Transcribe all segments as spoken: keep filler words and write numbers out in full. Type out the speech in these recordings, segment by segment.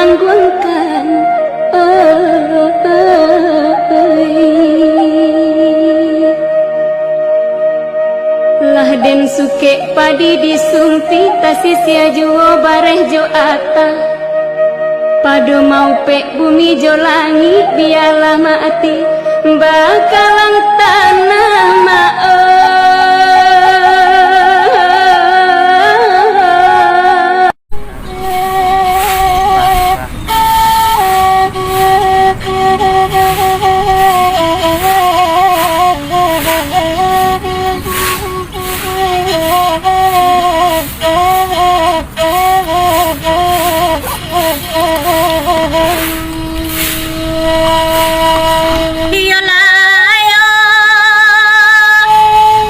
Angguangkan, oi. Lah den sukek padi di sumpi, tasisia juo bareh jo atah. Pado maupek bumi jo langik, bialah mati bakalang tanah, mak, oi. Iyolah, iyo.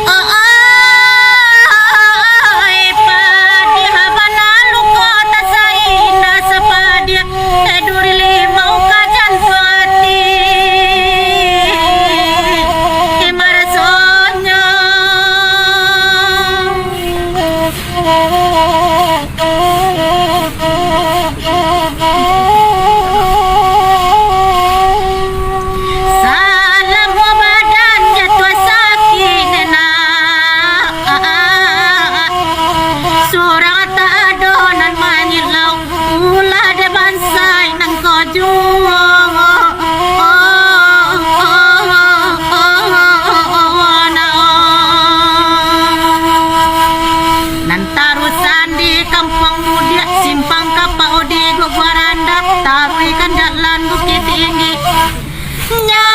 Oh, oh, oh, eh, padiah bana luko tasai indak sapadiah, eh, duri limau kajan pati, eh, marasonyo. Salamo badan jatuah sakik, nak. Surang tak ado nan manyilau, ulah dek bansai nangko juo. Nan tarusan di Kampuang Mudiak, simpang kapau di Guguaran, taruih ka jalan Bukittinggi. Nyo